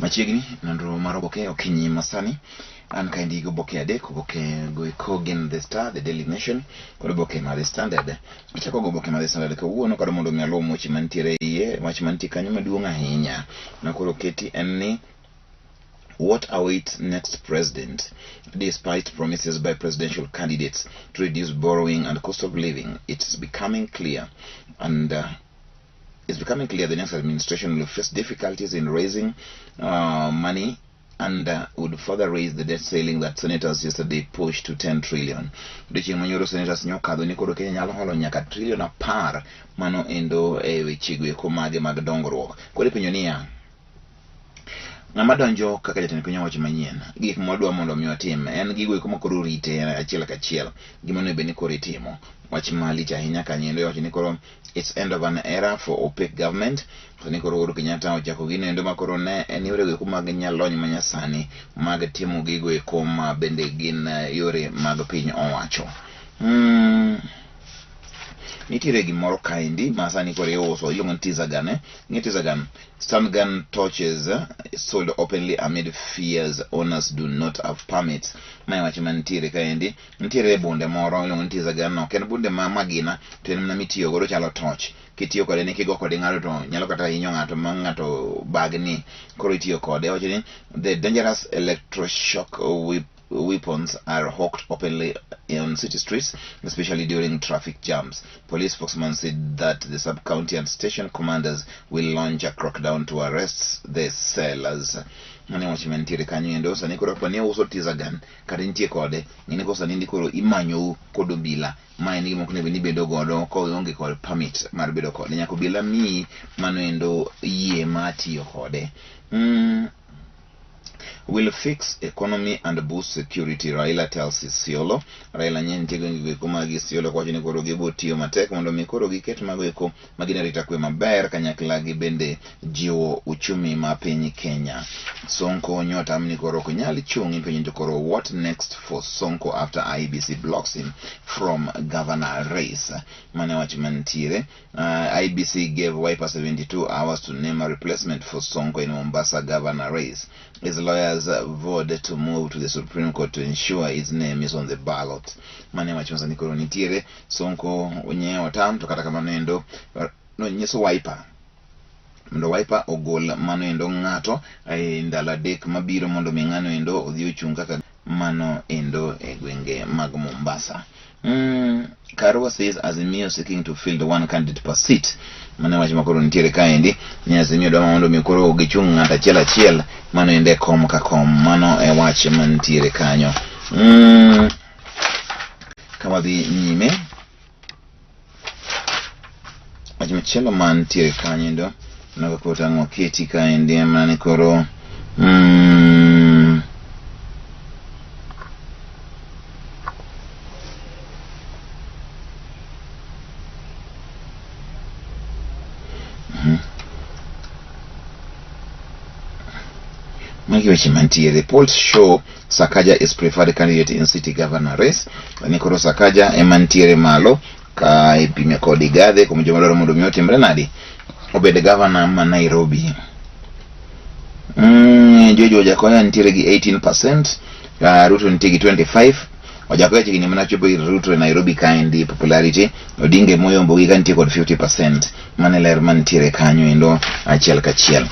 Machiegni nonro mar oboke okinyi masani an kaendi gi oboke adek oboke goeko gin The Star, The Daily Nation kod oboke mar The Standard. Achako gi oboke mar The Standard kawuono kod mondo mi aluw weche mantiere e iye. Wach mantie kanyo maduong' ahinya ma koro oketi en ni What awaits next president? Despite promises by presidential candidates to reduce borrowing and cost of living, it's becoming clear and it's becoming clear the next administration will face difficulties in raising money and would further raise the debt ceiling that senators yesterday pushed to 10 trillion. Odiochieng' manyoro senators nyokadho ni koro Kenya nyalo holo nyaka trilion 10 mano endo e wechego eko mage mag dongruok. Koro ipenjo niya, ng'ama donjo kaka jatend piny owacho manyien, gik mwadwa mondo mi otim en gigo eko ma koro rite achiel kachiel, gima onego bed ni koro itimo. Wach malich ahinya kanyo endo iwacho ni koro it's end of an era for opaque government. To ni koro Uhuru Kenyatta ochako gino endo ma koro ne en yore go eko mag nyalony manyasani mag timo gigo eko ma bende gin yore mag piny owacho. Nitiere gimoro kaendi ma sani koro iuso iluongo ni teaser gun, eh? Ng'e teaser gun? Stun gun torches sold openly amid fears owners do not have permits. Mae wach mantiere kaendi. Nitiere bunde moro iluongo ni teaser gun, ok en bunde ma magina to en mana mitiyo godo chalo torch. Kitiyo kode ni kigo kode ng'ato to nyalo kata hinyo ng'ato ma ng'ato bagni. Koro itiyo kode. Wacho ni the dangerous electroshock weapons are hawked openly on city streets, especially during traffic jams. Police spokesman said that the sub-county and station commanders will launch a crackdown to arrest the sellers. Mane wach mantiere kanyo endo sani koro kapo ni uso teaser gun kata intie kode ng'eni ko sani koro imanyou kod obila ma en gima ok onego bed ni ibedo godo koonge kod permit mar bedo kode nyaka obila miyi mano endo yie mar tiyo kode. Will fix economy and boost security, Raila tells Isiolo. Raila nye nitie gwenge eko mag Isiolo kowacho ni koro gibo tiyo matek mondo mi koro giket mago eko magin arita kwe maber kanyakla gi bende jiwo uchumi ma piny Kenya. Sonko nyotam ni koro ok nyal chung' ipenjo to koro what next for Sonko after IEBC blocks him from governor race. Mane wach mantiere. IEBC gave Wiper 72 hours to name a replacement for Sonko in Mombasa governor race. His lawyers vowed to move to the Supreme Court to ensure his name is on the ballot. Mane wach masani koro nitiere Sonko onyewo otam to kata kamano endo nonyiso Wiper mondo Wiper ogol mano endo ng'ato e ndalo 3 mabiro mondo mi ng'ano endo odhi ochung' kaka mano endo e gwenge mag Mombasa. Karua says Azimio seeking to field one candidate per seat. Mano wach makoro nitiere kaendi ni Azimio dwa mondo mi koro gichung' ng'ato achiel achiel mano ende kom ka kom. Mano e wach mantiere kanyo. Ka wadhi nyime wach machielo mantiere kanyo endo nago koro tang' waketi kaendi en mana ni koro Magi weche mantiere. Polls show Sakaja is preferred candidate in city governor race. Ni koro Sakaja ema nitiere malo ka ipime kod Igathe kuom joma dwaro mondo mi otimre nadi obed governor ma Nairobi. George Wajackoyah nitiere gi 18%, Ruto nitie gi 25. Wajackoyah chiegni mana chopo ir Ruto e Nairobi kaendi popularity. Odinga emoyombo gi ka nitie kod 50%. Mano e ler mantiere kanyo endo achiel kachiel.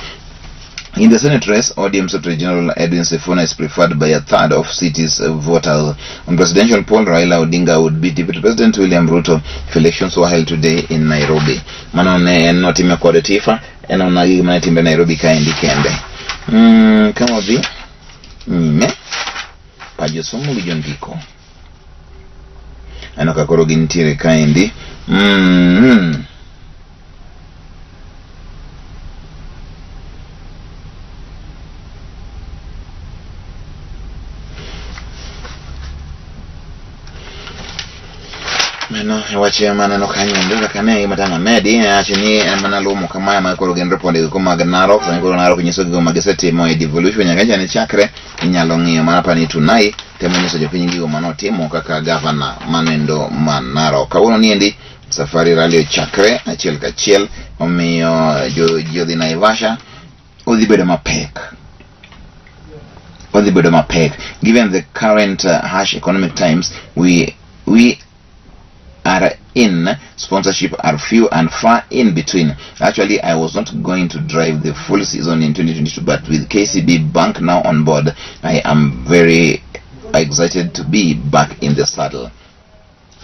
In the Senate race, ODM Secretary General Edwin Sifuna is preferred by a third of city's voters. On presidential poll, Raila Odinga would beat Deputy President William Ruto if elections were held today in Nairobi. Mano ne en notime kod Tifa, en ona gik mane timre Nairobi kaendi kende. Ka wadhi nyime, pa josomo gi jondiko. Aneno ka koro gintiere kaendi. Mano e wach maneno kanyo endo kaka ne matang' amedi awacho ni en mana lumo kamae ma koro gin ripode go mag Narok sani koro Narok nyiso gigo ma gisetimo e devolution nyaka nyocha ne chakre inyalo ng'iyo mana pani Tunai temo nyiso jopiny gigo manotimo kaka gavana manendo ma Narok kawuono niendi Safari Rally ochakre achiel kachiel omiyo ji odhi Naivasha odhi bedo mapek. Odhi bedo mapek. Given the current harsh economic times we are in, sponsorship are few and far in between. Actually, I was not going to drive the full season in 2022, but with KCB Bank now on board, I am very excited to be back in the saddle.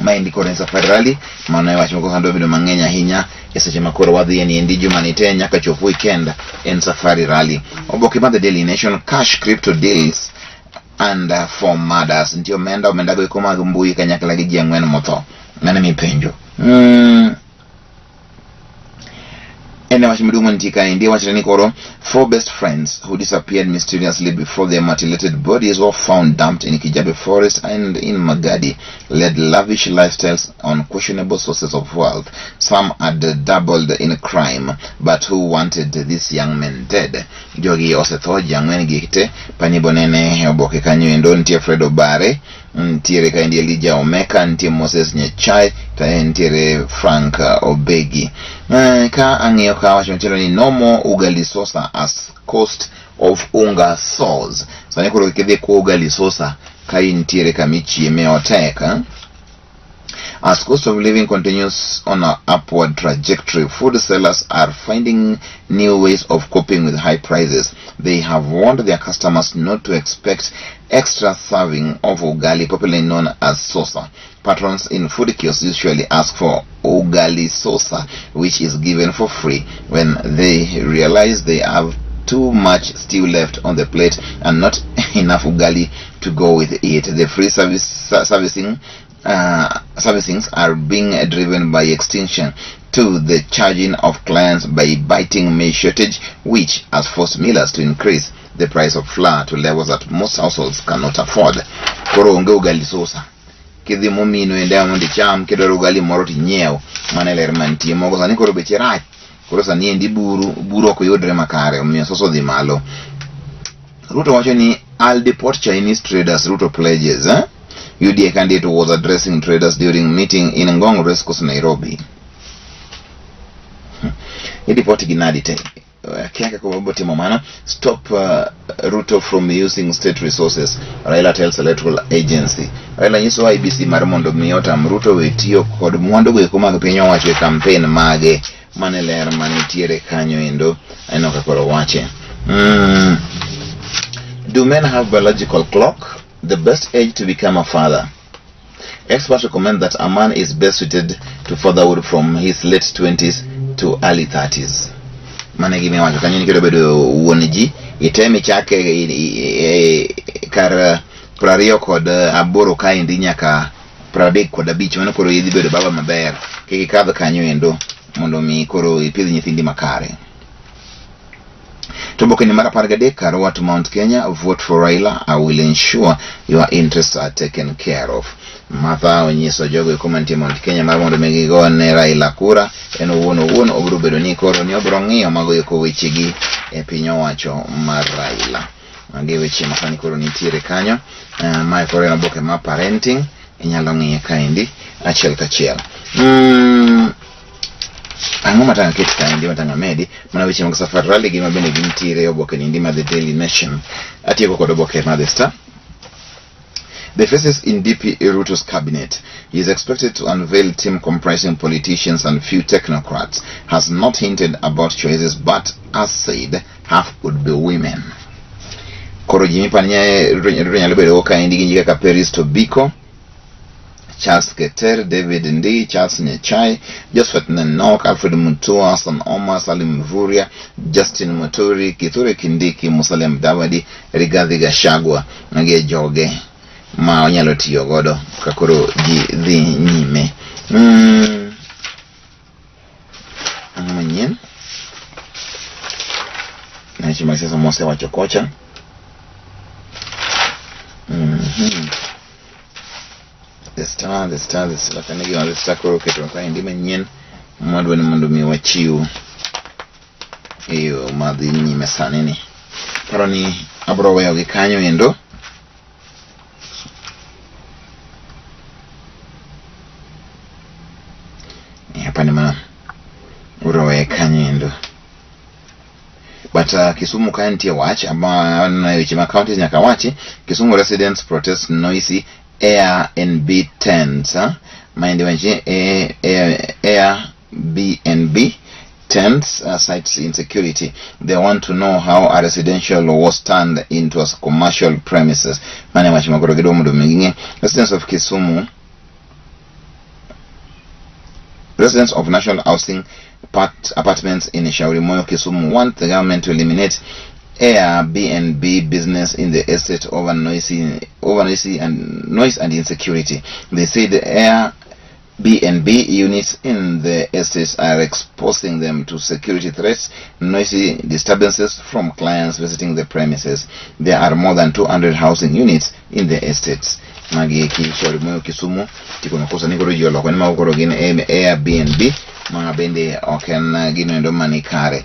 Maendi koro en Safari Rally, mano e wach moko kando bedo mang'eny ahinya e seche ma koro wadhi e niendi juma ni te nyaka chop weekend en Safari Rally. Oboke mar The Daily Nation, cash crypto deals and for murders. Nitie omenda omenda go eko mag mbui kanyakla gi ji ang'wen motho. Mano mipenjo. En wach maduong' mantie kaendi wachre ni koro four best friends who disappeared mysteriously before their mutilated bodies were found dumped in Kijabe Forest and in Magadi led lavish lifestyles on questionable sources of wealth. Some had dabbled in crime, but who wanted these young men dead? Jogi osetho ji ang'wen gi te panibo nene e oboke kanyo endo nitie Fred Obare, nitiere kaendi Elijah Omeka, nitie Moses Nyachai, to nitiere Frank Obegi. Ka ang'iyo ka wacho machielo ni no more ugali sosa as cost of unga soars. Sani koro kik idhi kwa ugali sosa ka intiere kama ichieme otek. Eh? As cost of living continues on an upward trajectory, food sellers are finding new ways of coping with high prices. They have warned their customers not to expect extra serving of ugali, popularly known as sosa. Patrons in food kiosks usually ask for ugali sosa, which is given for free when they realize they have too much stew left on the plate and not enough ugali to go with it. The free servicings are being driven by extinction to the charging of clients by biting maize shortage, which has forced millers to increase the price of flour to levels that most households cannot afford. Koro onge ugali sosa. Kidhi momino ende mondo icham, kidwaro ugali moro tinyiew. Mano e ler mantie. Mogo sani koro beche rach. Koro sani endi buru, buru ok yudre makare, omiyo sosa odhi malo. Ruto wacho ni I'll deport Chinese traders, Ruto pledges. Eh? UDA candidate was addressing traders during meeting in Ngong Racecourse, Nairobi. I-deport gi nadi te? Kia kaka wabiro timo mano. Stop Ruto from using state resources, Raila tells electoral agency. Raila nyiso IEBC mar mondo mi otam Ruto we tiyo kod mwandu go eko mag piny owacho e campaign mage. Mane ler manitiere kanyo endo aneno ka koro wache. Do men have biological clock? The best age to become a father. Experts recommend that a man is best suited to fatherhood from his late 20s to early 30s. Mano e gima iwacho kanyo ni kidwa bedo wuon ji, item ichake kar 28 kaendi nyaka 35 mano koro idhi bedo baba maber. Kik ikadh kanyo endo mondo mi koro ipidh nyithindi makare. To oboke ni mar 13 Karua to Mount Kenya, vote for Raila, I will ensure your interests are taken care of. Martha onyiso jogo eko mantie Mount Kenya mar mondo mi gigo ne Raila kura, en owuon owuon obiro bedo ni koro ni obiro ng'iyo mago eko wechegi e piny owacho mar Raila. Magi e weche ma sani koro nitiere kanyo. Mae koro en oboke mar parenting, inyalo ng'iye kaendi achiel kachiel. Ang'o matang' aket kaendi matang' amedi mana weche mag Safari Rally gi ma bende gintiere e oboke niendi mar The Daily Nation. Atieko kod oboke mar The Star. The faces in DP Ruto's cabinet. He is expected to unveil team comprising politicians and few technocrats. Has not hinted about choices, but has said half would be women. Koro ji mipani Ruto nyalo bedo go kaendi gin ji kaka Peris Tobiko, Charles Keter, David Ndii, Charles Nyachae, Josephat Nanok, Alfred Mutua, Hassan Omar, Salim Mvurya, Justin Muturi, Kithure Kindiki, Musalia Mudavadi, Rigathi Gachagua. Magi e joge ma onyalo tiyo godo ka koro ji dhi nyime. Ang'o manyien? Weche mag siasa mosewacho kocha. The Star, The Star, The Star, kane gima The Star koro oketo kaendi manyien mwadwa ni mondo mi wachiw e yo madhi nyime sani ni. Paro ni abro weyo gi kanyo endo. Hapa ni ma abro weye kanyo endo. But Kisumu ka nitie wach ama weche ma counties nyaka wachi. Kisumu residents protest noisy Airbnb tents. Maendi weche Airbnb tents cites insecurity. They want to know how a residential was turned into a commercial premises. Mane wach makoro gidwa mondo mi ging'e. Residents of Kisumu, residents of National Housing apartments in Shauri Moyo, Kisumu want the government to eliminate Airbnb business in the estate over noisy and noise and insecurity. They say the Airbnb units in the estates are exposing them to security threats, noisy disturbances from clients visiting the premises. There are more than 200 housing units in the estates. Magi eki Shauri Moyo, Kisumu tikono kosa ni koro ji oloko ni mago koro gin Airbnb ma bende ok en gino endo mani kare.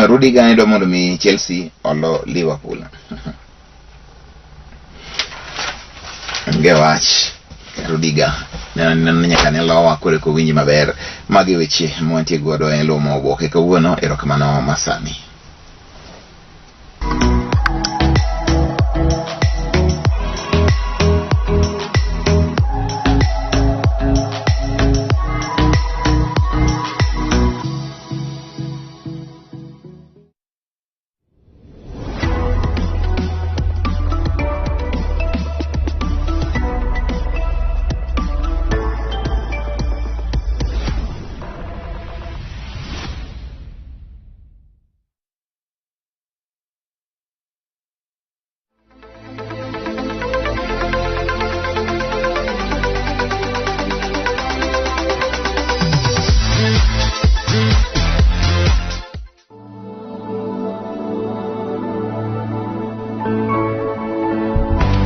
Rudiger ni dwa mondo mi Chelsea olo Liverpool. Onge wach. Rudiger neno nyaka ne lowa koro eko winji maber. Magi weche mwantie godo e lomo oboke kawuono. Erokamano masani.